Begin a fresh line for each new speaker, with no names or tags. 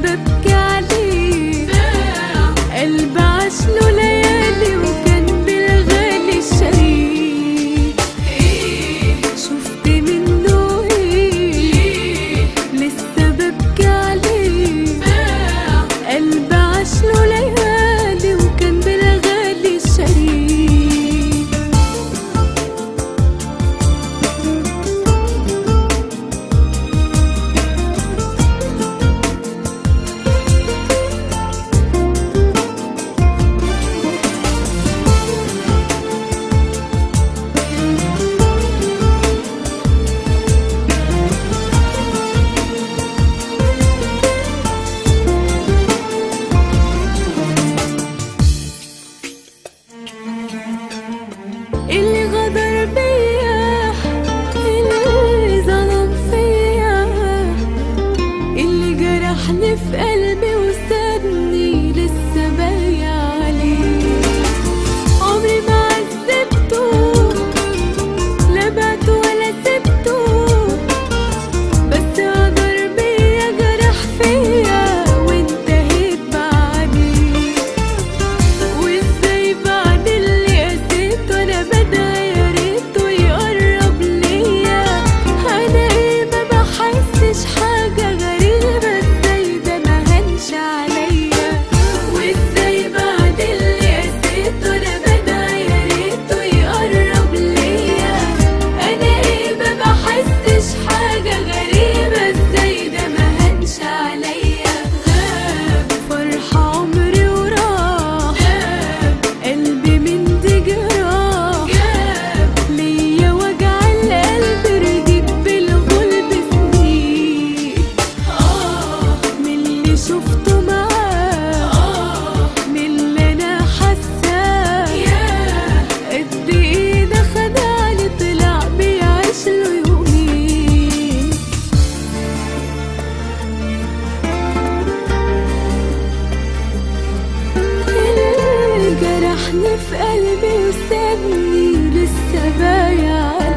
ببكي عليه، قلب عاشله ليالي وكان بالغالي الشريك. شفت منه ايه لسه ببكي عليه، قلب عاشله ليالي وكان بالغالي الشريك. اللي غدر بيا، اللي ظلم فيا، اللي جرحني في قلبي وسابني لسه باقي عليه. عمري ما عذبته، لا بعته ولا سبته، بس غدر بيا جرح فيا وانتهيت بعديه. وازاي بعد اللي قسيته انا بدعي يا ريته يقرب ليا. انا ايه ما بحسش حاجة غريبة، ازاي ده ما هنش عليا. وازاي بعد اللي قسيته انا بدعي يا ريته يقرب ليا. انا ايه ما بحسش حاجة غريبة، ازاي ده ما هنش عليا. غاب فرحة عمري وراح، قلبي من دي جراح، ليا وجع القلب رضيت بالغلب سنين. من اللي شفته معاه، من اللي انا حاساه، قد ايه ده خدعني طلع بيعيش له يومين. اللي جرحني في قلبي وسابني لسه بايع.